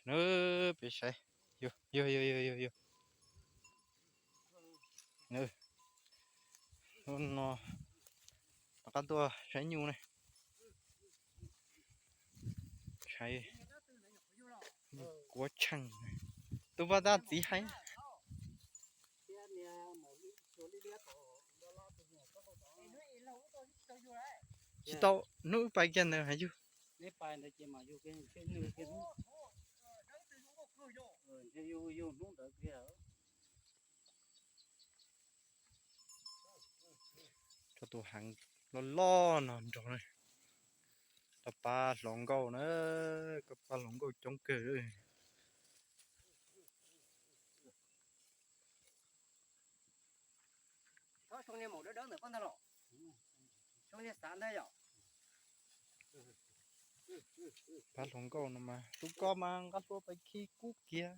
Nws peb saib, yog yog yog yog yog yog. Nws, hnub no rov qab tuaj saib nyuj ne. Saib kuv tsheej, tus poj tab txiv hais. Tsis tau, hnub wb pais kiag ntawd hais yug. Tso tus heev loj loj no nrog na. Koj pab hluas nkauj na, koj pab hluas nkauj coob kawg. Pab hluas nkauj no mas tus koj mas nqa hlua pais khi kub kiag.